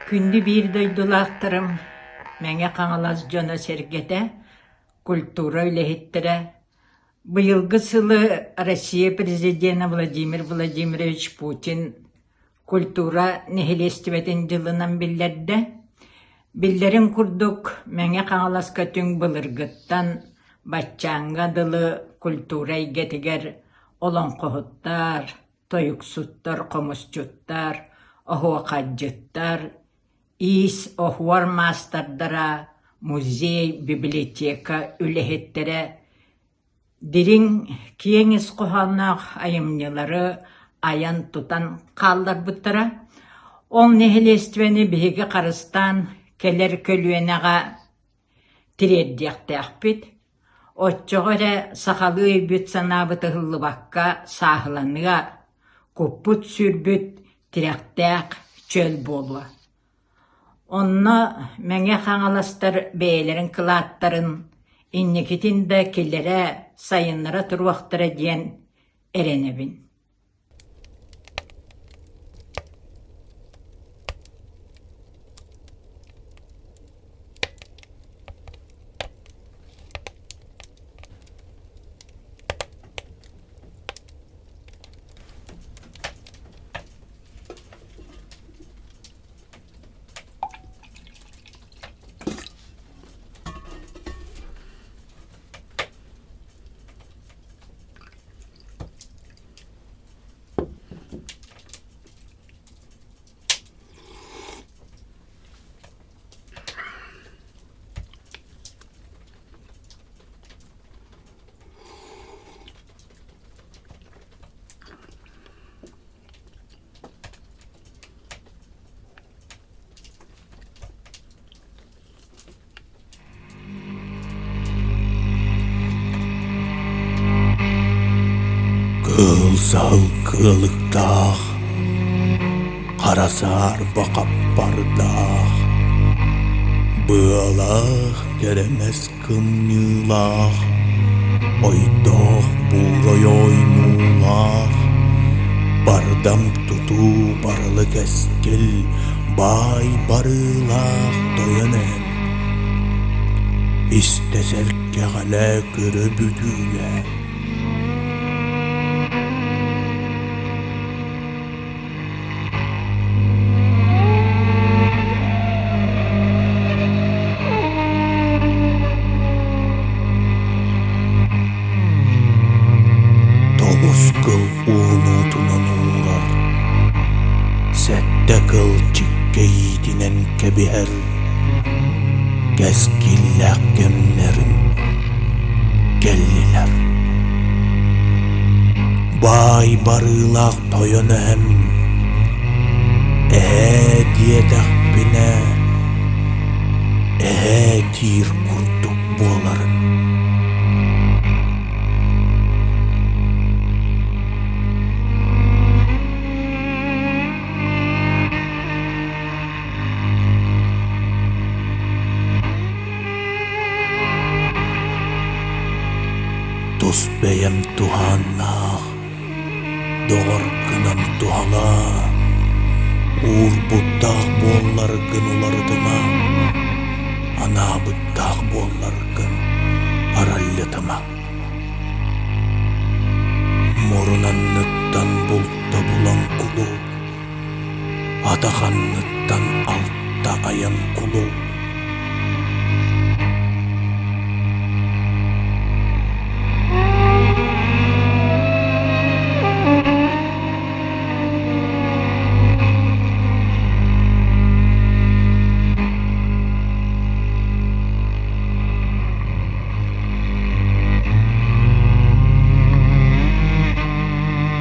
Күндү биир дойдулаахтарым, Мэҥэ Хаҥалас дьоно-сэргэтэ, культура үлэһиттэрэ, быйылгы сылы Россия Президенэ Владимир Владимирович Путин культура нэһилиэстибэтин дьылынан биллэрдэ. Биллэрин курдук, Мэҥэ Хаҥаласка түҥ былыргыттан баччааҥҥа дылы культура эйгэтигэр олоҥхоһуттар, тойуксуттар, хомусчуттар, оһуохайдьыттар, иис, оһуор маастардара, музей, библиотека үлэһиттэрэ дириҥ, киэҥ ис хоһоонноох айымньылары айан-тутан хаалларбыттара. Ол нэһилиэстибэни биһиги харыстаан кэлэр көлүөнэҕэ тириэрдиэхтээхпит. Оччоҕо эрэ сахалыы өйбүт-санаабыт ыһыллыбакка сааһыланыа, куппут-сүрбүт тирэхтээх чөл буолуо. Онно Мэҥэ Хаҥаластар бэйэлэрин кылааттарын инникитин да киллэрэ, сайыннара туруохтара диэн эрэнэбин. Кыыл саһыл кыалыктаах, хара саарба хаппардаах, быалаах кэрэмэс кымньыылаах, ойдоох буурай ойнуулаах, бардам тутуу барылы кэскил, баай барыылаах тойон эһэм. Истэ сэргэҕэлээ көрө бүдүүлээ. Тоҕус кыл уунуутунан уурар, сэттэ кыл чиккэйиитинэн кэбиһэр, кэскиллээх кэмнэрим кэллилэр. Баай барыылаах тойон эһэм эһээ диэтэхпинэ эһээ диир курдук буоларын. Тус бэйэм туһааннаах доҕоргунан туһалаа, уурбуттаах буолларгын уларытыма, анаабыттаах буолларгын араллытыма. Мурун анныттан булта булан кулу, атах анныттан алта айан кулу.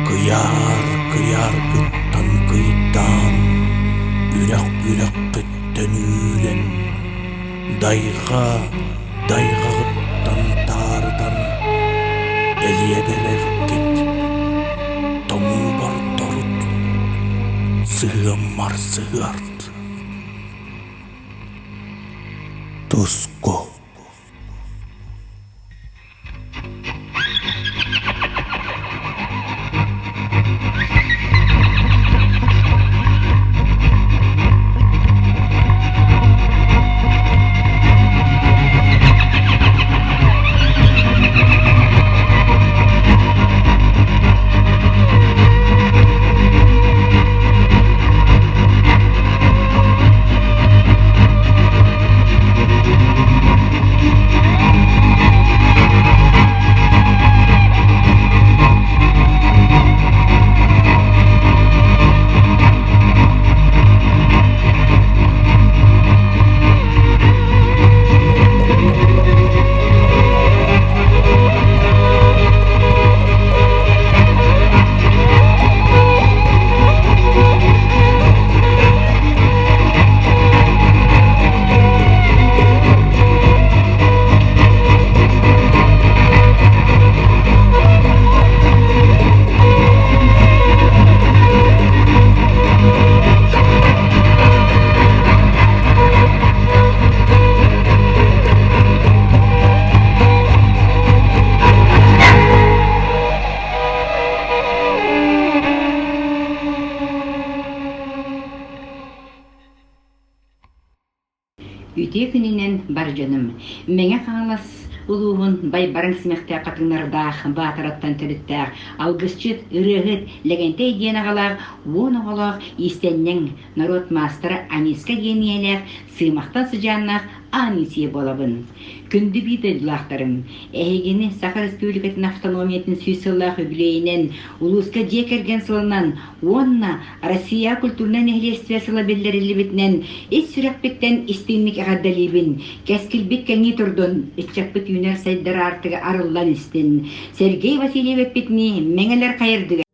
Кыйаар кыйааргыттан кыйдаан, үрэх үрэххиттэн үүрэн, дайҕа дайҕаҕыттан таарытан, элиэбэрэргит тоҥуубар торут, сыһыаммар сыһыарт. Туску Үтүө күнүнэн бар дьонум! Мэҥэ Хаҥалас улууһун Байбарыҥ симэхтээх хатыҥнардаах Баатараттан төрүттээх алгысчыт, ырыаһыт Лэгэнтэй диэн аҕалаах уон оҕолоох иистэнньэҥ норуот маастара Аниска диэн ийэлээх Сыымахтан сыдьааннаах Анисия буолабын. Күндү биир дойдулаахтарым, эһигини Саха Республикатын автономиятын сүүс сыллаах үбүлүөйүнэн, улууска дьиэ кэргэн сылынан уонна Россия культурнай нэһилиэстибэ сыла биллэриллибитинэн ис сүрэхпиттэн истиҥник эҕэрдэлиибин. Кэскилбит кэҥии турдун, ыччаппыт үүнэр-сайдар аартыга арыллан истин. Сергей Васильев эппитинии, мэҥэлэр хайырдыга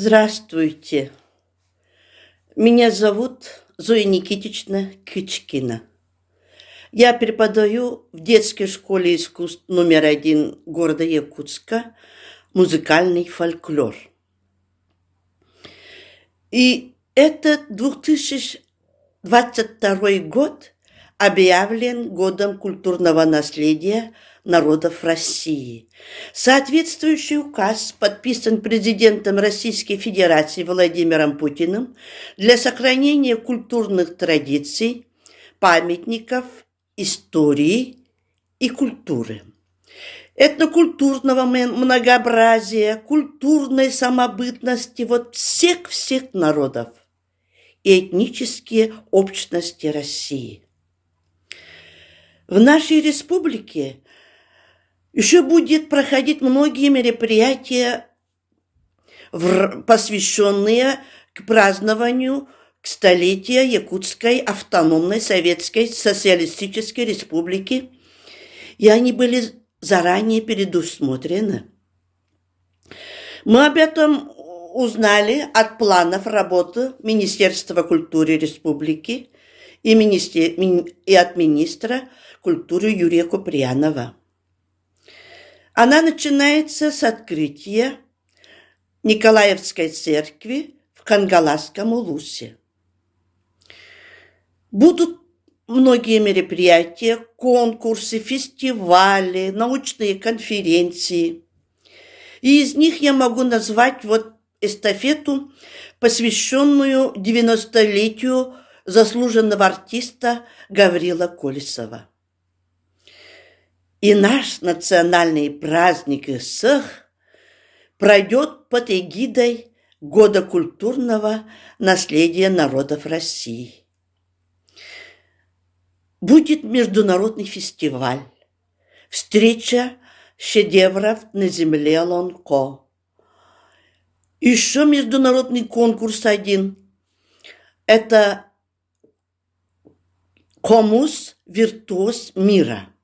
Здравствуйте. Меня зовут Зоя Никитична Кычкина. Я преподаю в детской школе искусств номер один города Якутска музыкальный фольклор. И этот 2022 год объявлен годом культурного наследия народов России. Соответствующий указ подписан президентом Российской Федерации Владимиром Путиным для сохранения культурных традиций, памятников, истории и культуры этнокультурного многообразия, культурной самобытности вот всех-всех народов и этнические общности России. В нашей республике еще будет проходить многие мероприятия, посвященные к празднованию к столетия Якутской автономной Советской Социалистической Республики, и они были заранее предусмотрены. Мы об этом узнали от планов работы Министерства культуры Республики и, министер... и от министра культуры Юрия Куприянова. Она начинается с открытия Николаевской церкви в Кангаласском улусе. Будут многие мероприятия, конкурсы, фестивали, научные конференции. И из них я могу назвать вот эстафету, посвященную 90-летию заслуженного артиста Гаврила Колесова. И наш национальный праздник Ысыах пройдет под эгидой Года культурного наследия народов России. Будет международный фестиваль «Встреча шедевров на земле Лонко». Еще международный конкурс один. Это «Комус виртуоз мира».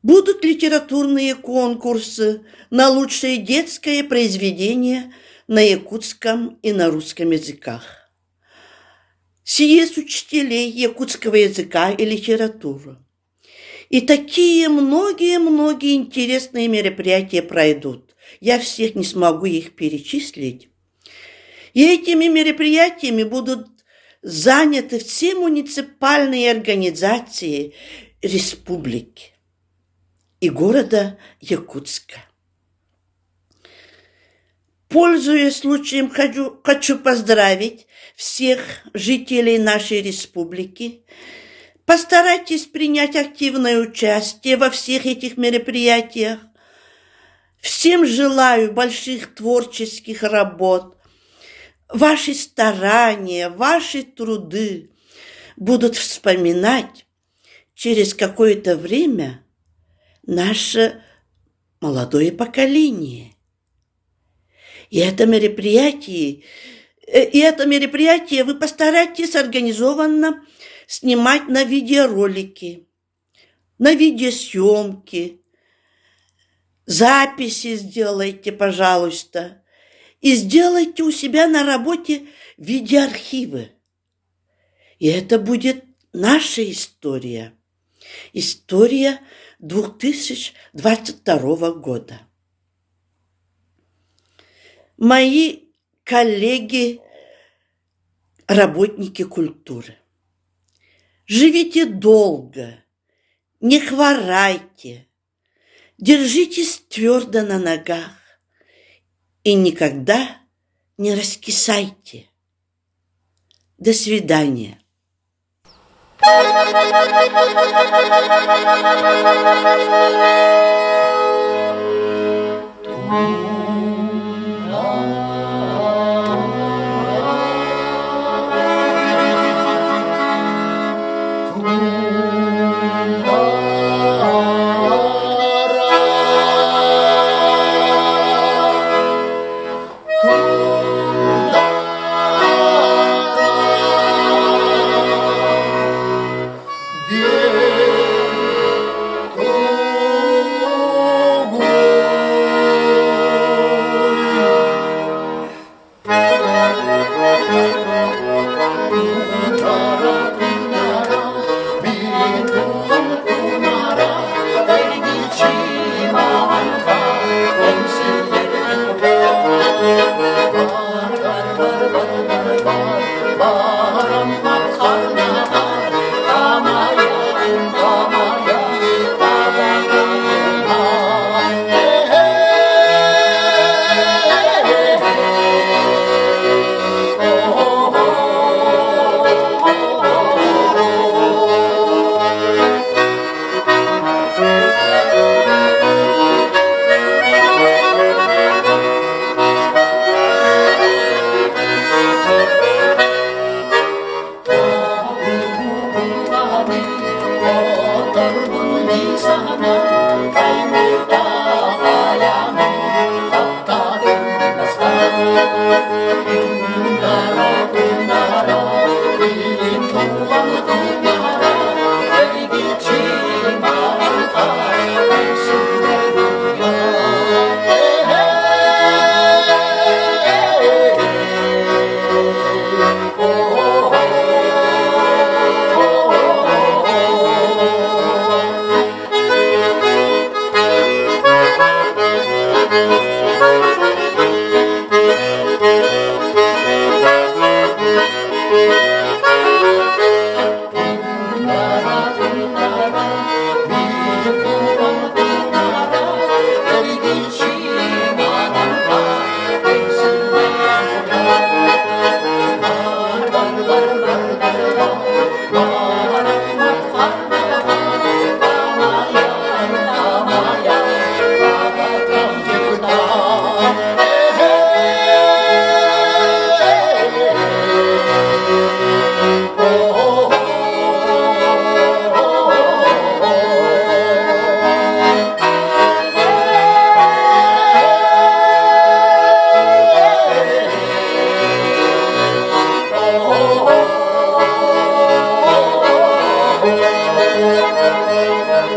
Будут литературные конкурсы на лучшее детское произведение на якутском и на русском языках. Съезд учителей якутского языка и литературы. И такие многие-многие интересные мероприятия пройдут. Я всех не смогу их перечислить. И этими мероприятиями будут заняты все муниципальные организации республики и города Якутска. Пользуясь случаем, хочу поздравить всех жителей нашей республики. Постарайтесь принять активное участие во всех этих мероприятиях. Всем желаю больших творческих работ. Ваши старания, ваши труды будут вспоминать через какое-то время наше молодое поколение. И это мероприятие вы постарайтесь организованно снимать на видеоролики, на видеосъемки, записи сделайте, пожалуйста, и сделайте у себя на работе видеоархивы. И это будет наша история. История 2022 года. Мои коллеги, работники культуры, живите долго, не хворайте, держитесь твердо на ногах и никогда не раскисайте. До свидания. Үтүө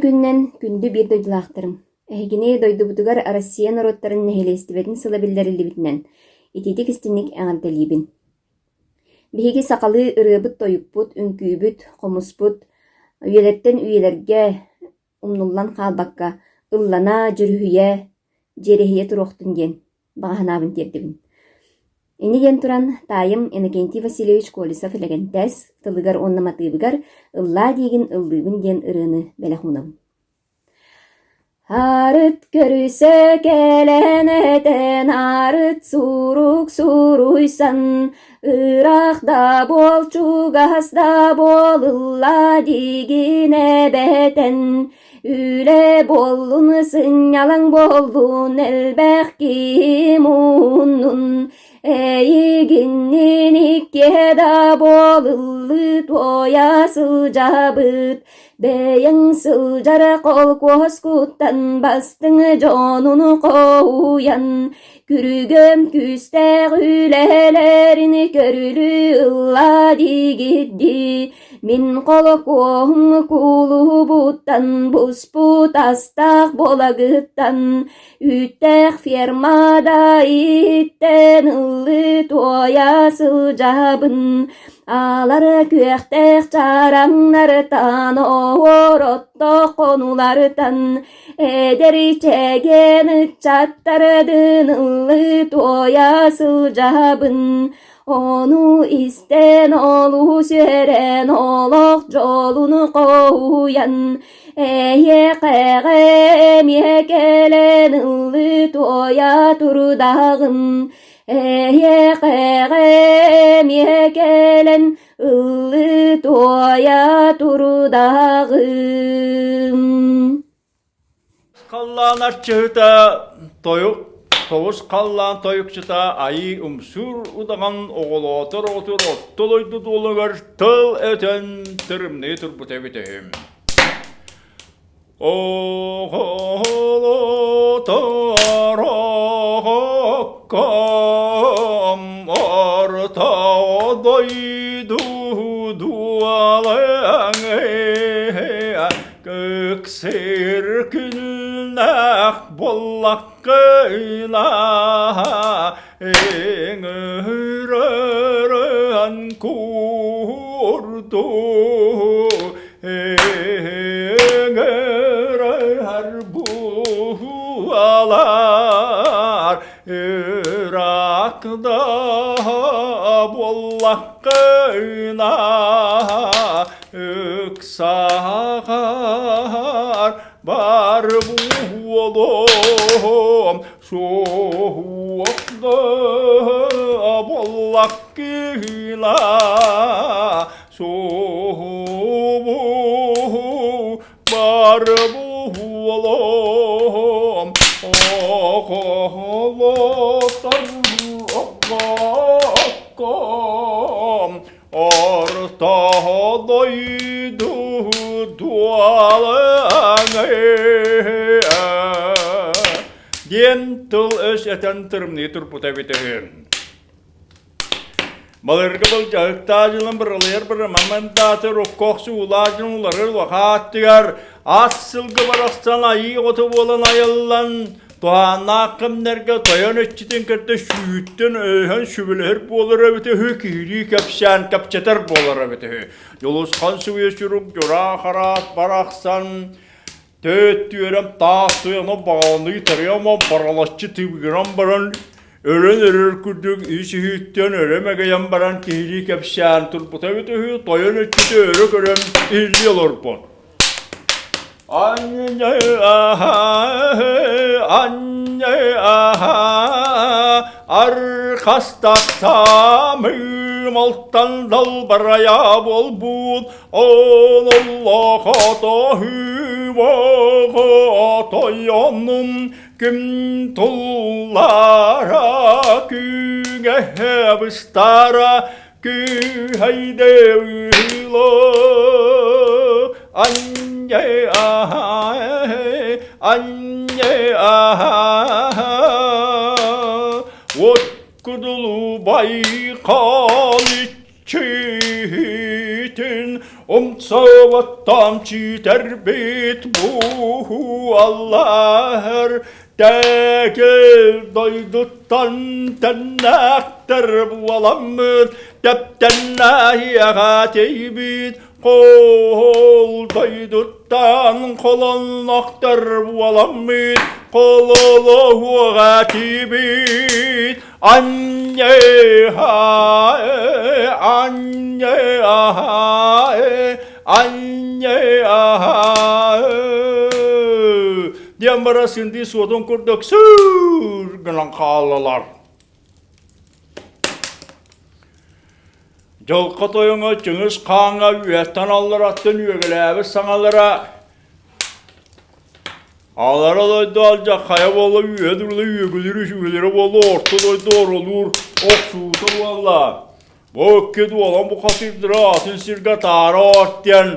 күнүнэн күндү биир дойдулаахтарым! Эһигини дойдубутугар Россия норуоттарын нэһилиэстибэтин сыла биллэриллибитинэн итиитик-истиҥник эҕэрдэлиибин! Биһиги сахалыы ырыабыт-тойукпут, үҥкүүбүт, хомуспут үйэлэртэн үйэлэргэ умнуллан хаалбакка ыллана, дьүрүһүйэ, дьиэрэһийэ туруохтун диэн баҕа санаабын тиэрдэбин. Инньэ диэн туран, таайым Иннокентий Васильевич Колесов-Лэгэнтэс тылыгар уонна матыыбыгар «Ыллаа диигин, ыллыыбын» диэн ырыаны бэлэх уунабын. Арыт көрүсэ кэлэн этэн, арыт сурук суруйсан, ыраах да буол, чугас да буол, ылла диигин эбэтэн, үлэ буоллун, сынньалаҥ буоллун, элбэх киһи муһуннун, эйигинниин иккиэ да буол, ыллыы туойа сылдьабыт, Бэйэҥ сылдьар холкуоскуттан бастыҥ дьонун хоһуйан, күрүгөм күүстээх үлэлэрин көрүлүү ылла диигит Мин холкуоһум кулубуттан буспут астаах буолагыттан үүттээх фермада иһиттэн ыллыы туойа сылдьабын Аалар күөхтээх чараҥнартан оһуор оттоох хонулартан эдэр чэгиэн ыччаттардын ыллыы туойа сылдьабын Ону истэн олус үөрэн олох дьолун хоһуйан эйиэхэҕэ эмиэ кэлэн ыллыы туойа турдаҕым Эйиэхэҕэ эмиэ кэлэн ыллыы туойа турдаҕым. Халлаан арчыһыта тойук тоҕус халлаан тойукчута айыы умсуур удаҕан оҕолоотор оҕотугар орто дойду дуолугар тыл өтөн тырымныы турбута эбитэ үһү. Оҕолоторокком орто дойду дуолаҥ Ыксыр күннээх буоллаххына Ыҥырыран куурду Ыҥырар буолар Ыраах да буоллаххына Ыксаҕар бар буолуом суох да буоллаххына суобу бар буолуом оҕолотор оҕокком Орто дойду дуолаҥы диэн тыл-өс этэн тырымныы турбута эбитэ үһү. Былыргы былдьаһыктаах дьылын быралыйар бырамамандааты рукка охсуулаах дьон уларыр улахааттыгар ас сылгы барахсан айыы оҕото буолан айыллан Туһааннаах кэмнэргэ тойон иччитин кытта сүүһүттэн өйөһөн сүбэлэһэр буолар эбитэ үһү, киһилии кэпсээн кэпсэтэр буолар эбитэ үһү. Дьулусхан сыыйа сурук дьураа хараат барахсан төт түөрэн таах туйана баҕаланыы тарыйама баралаччы тыбыгыран баран өлөн эрэр курдук ис-иһиттэн өрө мэгэйэн баран киһилии кэпсээн турбута эбитэ үһү, тойон иччитэ өрө көрөн иһиллии олорбут. Архастатамым алтан далбарая буолбут ол оллохото тойонум күн туллара күҥэһэ быстара Күүһэйдэ ыыло анньа анньа Байкал иччитин умсубаттан сүтэрбит буоллар Тэкил дойдуттан тэннээхтэр буоламмыт тэптэннээһиэхэ тиийбит Хоол дойдуттан холоннохтор буоламмыт хололоһуоҕа тиийбит Анньыһаа, анньыһаа, анньыһаа диэн бара сындыы суотун курдук сүүр гынан хааллылар. Дьылҕа тойоҥо Чыҥыс Хааҥҥа үөттэн аллараттан үөгэлээбит саҥалара Алара дойду алдьархайа буолла, үөһэ дурда үөгүлүүр үчүгэйлэрэ буолла, орто дойду оролуур охсуута буолла. Бу икки дуолан бухатыырдара атын сиргэ таара от диэн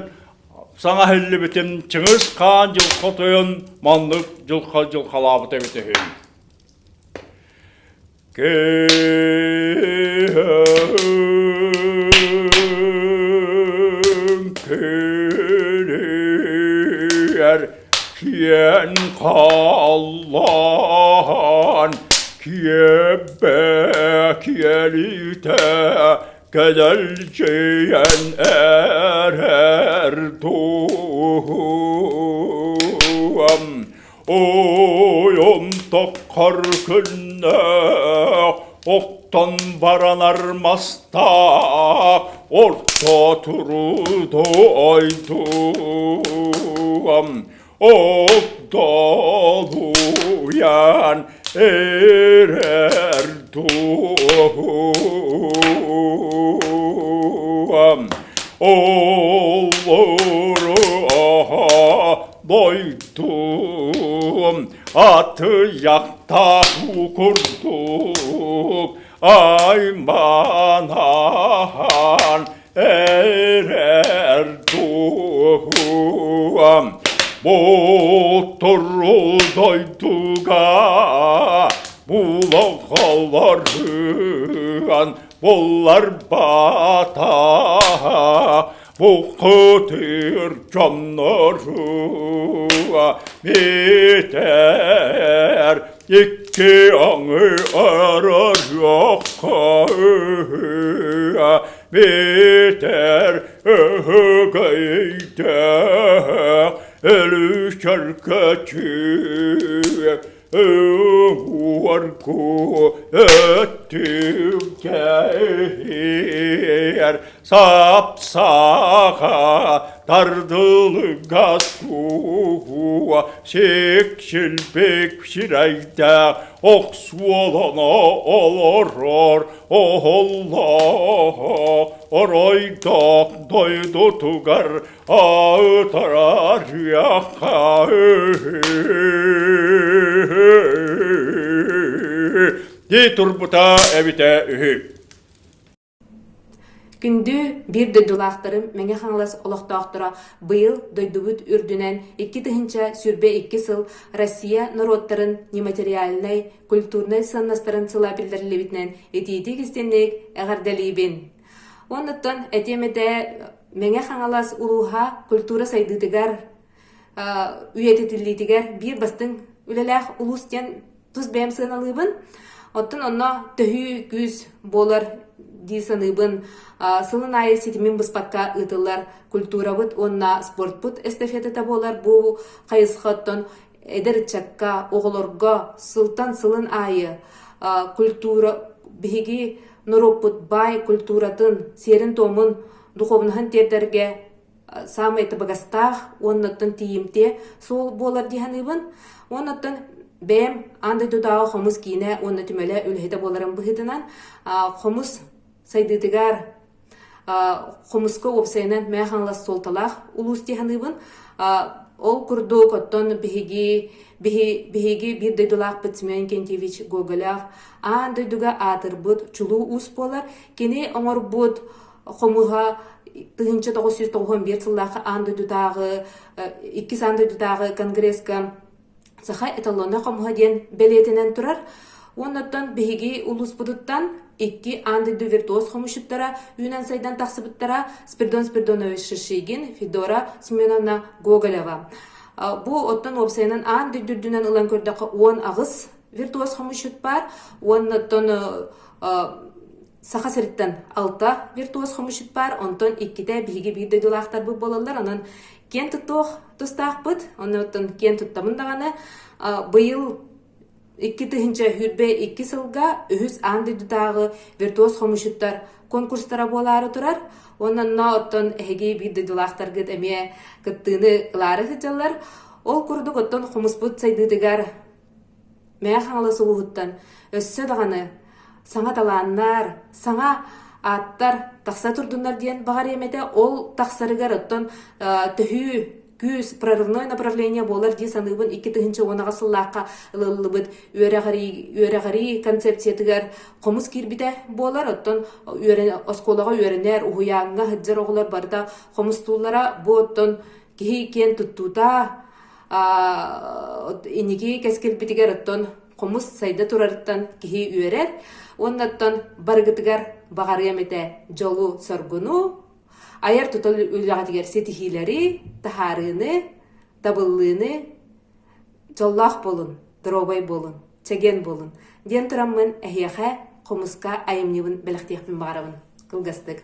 саҥа иһиллибитин Чыҥыс Хаан дьылҕа тойон маннык дьылҕа дьылҕалаабыта эбитэ үһү. Киэр киэн халлаан киэбэ киэлитэ кэдэлдьийэн эрэр туһуам Ойон тоххор күннээх, охтон баранар мастаах, орто турудойдуам, огдолуйан эрэр туһуам. Олору Дойдум атыйахтаах уу курдук айманаан эрэр дууһам Ботуру дойдуга булаҕаларыан булларбата Бухатыр дьоннору битэр икки аҥы арарыахха битэр өһөгөйдөөх өлүчөркөчү Уорку өттүккэр сап-саха тардылыга суоҕа сиксилбик сирэйдээх охсуолана олорор оһоллоох оройдоох дойдутугар Аатарарыахха дии турбута эбитэ үһү. Күндү биир дойдулаахтарым Мэҥэ Хаҥалас олохтоохторо быйыл дойдубут үрдүнэн 2022 сыл Россия норуоттарын нематериальнай, культурнай сыаннастарын сыла биллэриллибитинэн итиитик-истиҥник эҕэрдэлиибин! Оннуттан этиэм этэ Мэҥэ Хаҥалас улууһа культура сайдыытыгар, үйэтитиллиитигэр биир бастыҥ үлэлээх улуус диэн тус бэйэм сыаналыыбын. Оттон онно төһүү күүс буолар дии саныыбын. Сылын аайы ситимин быспакка ыытыллар культурабыт уонна спортпут эстафетата буолар. Бу хайысха оттон эдэр ыччакка, оҕолорго сылтан сылын аайы культура биһиги норуоппут баай культуратын, сиэрин-туомун, духовноһын тиэрдэргэ саамай табыгастаах уонна оттон тиийимтиэ суол буолар дии саныыбын. Уонна оттон бэйэм аан дойдутааҕы хомус киинэ уонна түмэлэ үлэһитэ буоларым быһыытынан хомус сайдыытыгар Хомуска уопсайынан Мэҥэ Хаҥалас суолталаах улуус дии саныыбын. Ол курдук, оттон биһиги биһиги биир дойдулаахпыт Семен Иннокентьевич Гоголев аан дойдуга аатырбыт чулуу уус буолар. Кини оҥорбут хомуһа 1991 сыллаахха аан дойдутааҕы иккис аан дойдутааҕы конгресска Саха эталона хомуһа диэн бэлиэтэнэн турар. Уоннаттан биһиги улууспутуттан икки аан дойду виртуоз хомусчуттара үүнэн сайдан тахсыбыттара Спиридон Спиридонович Шишигин, Федора Семеновна Гоголева. Бу оттон уопсайынан аан дойду үрдүнэн ылан көрдөххө 18 виртуоз хомусчут баар. Уонна оттон Саха сириттэн алта виртуоз хомусчут баар, онтон иккитэ биһиги биир дойдулаахтарбыт буолаллар. Онон киэн туттуох тустаахпыт, онон киэн туттабын даҕаны. Быйыл 2022 сылга үһүс аан дойдутааҕы виртуоз хомусчуттар конкурстара буолаары турар. Уонна оттон эһиги биир дойдулаахтаргыт эмиэ кыттыыны ылаары сылдьаллар. Ол курдук оттон хомуспут сайдыытыгар Мэҥэ Хаҥалас улууһуттан өссө даҕаны саҥа талааннар, саҥа ааттар тахса турдуннар диэн баҕарыам этэ. Ол тахсарыгар оттон төһүү күүс прорывное направление буолар дии саныыбын 2010 сыллаахха ылыллыбыт үөрэҕирии концепциятыгар хомус киирбитэ буолар. Оттон оскуолаҕа үөрэнэр, уһуйааҥҥа сылдьар оҕолор барыта хомустууллара. Бу оттон киһи киэн туттуута, инники кэскилбитигэр оттон хомус сайда турарыттан киһи үөрэр уонна оттон барыгытыгар баҕарыам этэ дьолу-соргуну, айар тутал үлэҕитигэр ситиһиилэри, таһаарыыны, табыллыыны, дьоллоох буолун, доруобай буолун, чэгиэн буолун диэн тураммын эһиэхэ хомуска айымньыбын бэлэхтиэхпин баҕарабын кылгастык.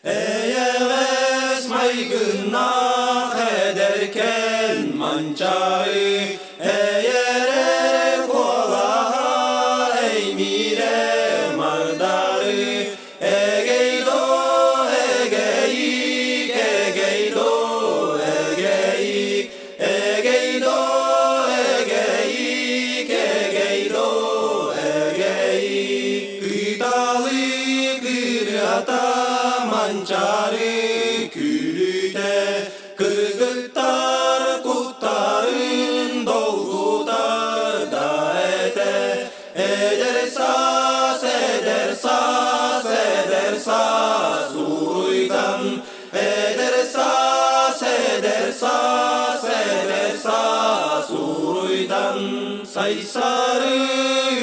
Эйэҕэс майгыннаах эдэркээн манчаары эйэрэ куолаһа эймиирэ мардары эгей-доо эгэйик эгей-доо эгэйик эгей-доо эгэйик эгей-доо эгэйик Кыталык ырыата манчаары күлүүтэ кыргыттар куттарын долгутар да этэ эдэр саас эдэр саас эдэр саас уруйдан эдэр саас эдэр саас эдэр саас уруйдан Сайсары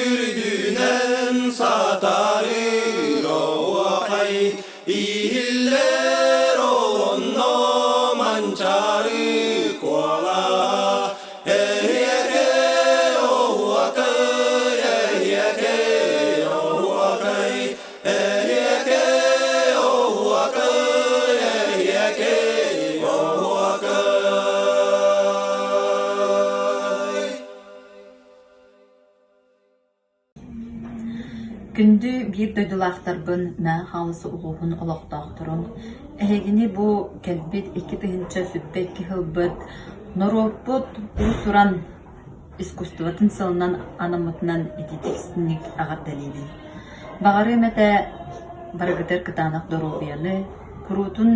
үрдүнэн сатары оһуохай иһиллэр олонно манчаары куолаһа эһиэкэ оһуокай эһиэкэ оһуокай эһиэкэ оһуокай эһиэкэ оһуокай. Күндү биир дойдулаахтарбын Мэҥэ Хаҥалас улууһун олохтоохторун, эһигини бу кэлбит 2022 сылбыт норуоппут уус-уран искусствотын сылынан анаммытынан ититик-истиҥник эҕэрдэлиибин. Баҕарыам этэ барыгытыгар кытаанах доруобуйаны, куруутун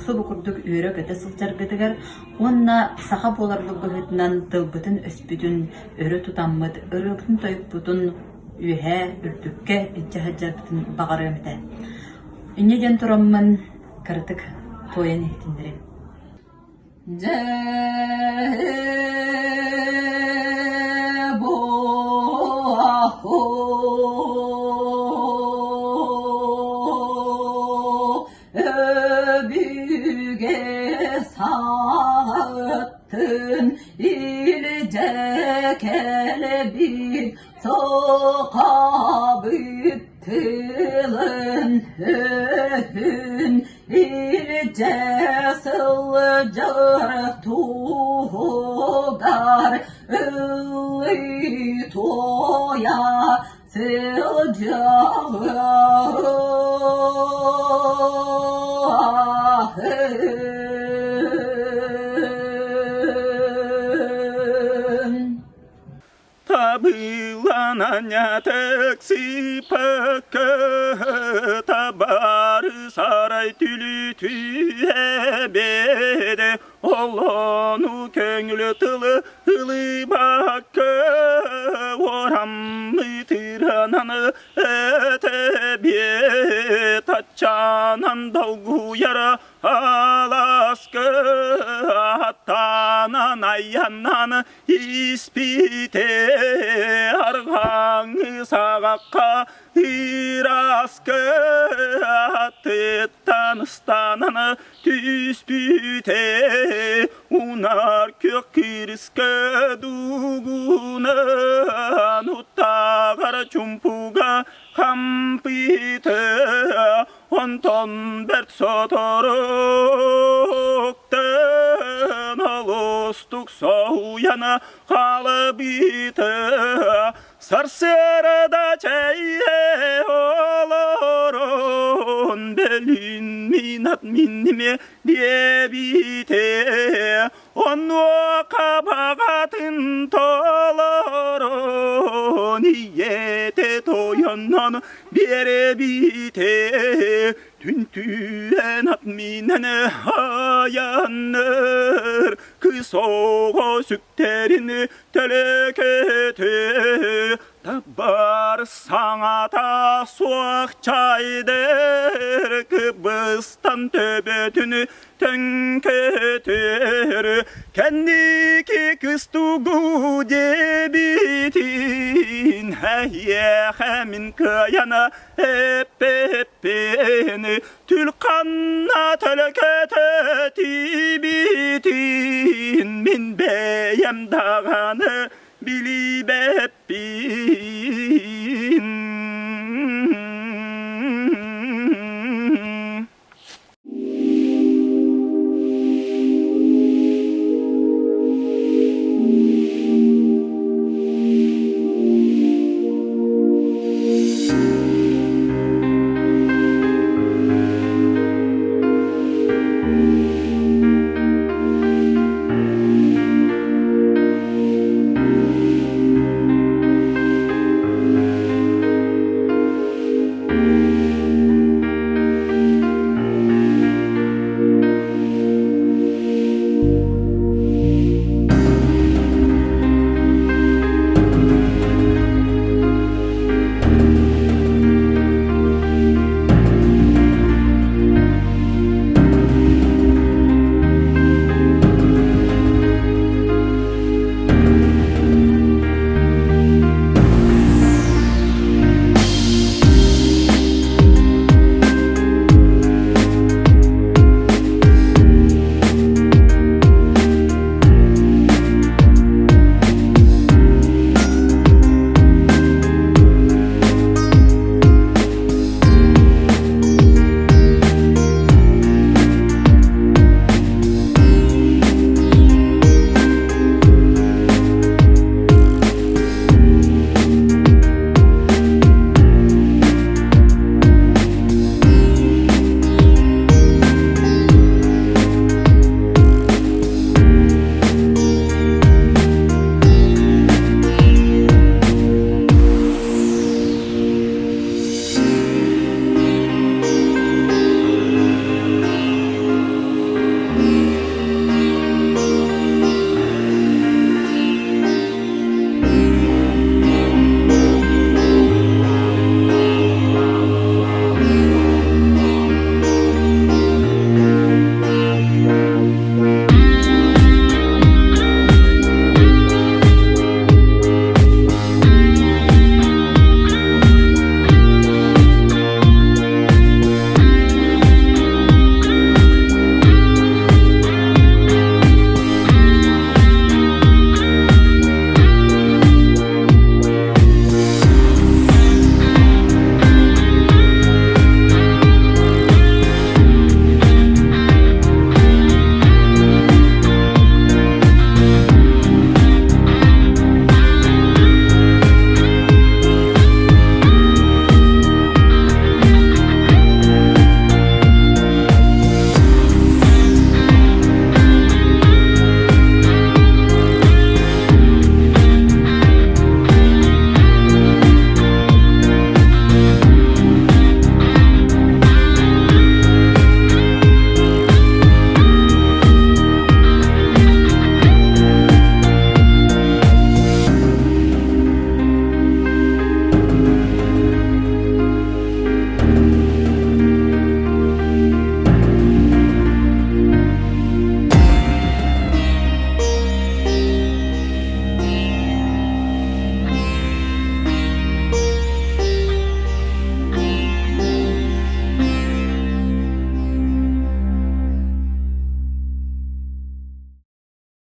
субу курдук үөрэ-көтө сылдьаргытыгар уонна саха буоларбыт быһыытынан тылбытын-өспүтүн өрө тутаммыт, ырыабытын-тойукпутун үөһээ үрдүккэ илдьэ сылдьарбытын баҕарыам этэ. Инньэ диэн тураммын кыратык туойан иһитиннэриим. Дьэ Өбүгэ саҕаттын илдьэ кэлбит сахабыт тылын өһүн илдьэ сылдьар туһугар ыллыы туойа сылдьар. Табыланан таксипакка табары сарай түлүтү эбеде олону көңүлү тылы ылыбакка орамны тырананы этэбе тачанан долгуяра аласка аттанан айаннан испите арҕааҥы саҕахха ыраска аттыттан ыстанан түспүтэ унар күөх кырыска дугунан уттаҕар чумпуга хампыта онтон бэрт соторуктан олустук соһуйан хаалбыта сарсыарда чэйэ олорон бөлүүн мин ат минниме диэбитэ онуоха баҕатын толорон ийэтэ тойоннон биэрэбитэ түнтүөн ат минэн айанныр кыс оҕо сүктэрин төлөкөтө табар саҥата суох чайдыр кыбыстан төбөтүн төҥкөтөр кэнники кыстугу диэбитин эһиэхэ мин кыайан эппэппин түл ханна төлөкөтө тиибитин мин бэйэм даҕаны билибэппин.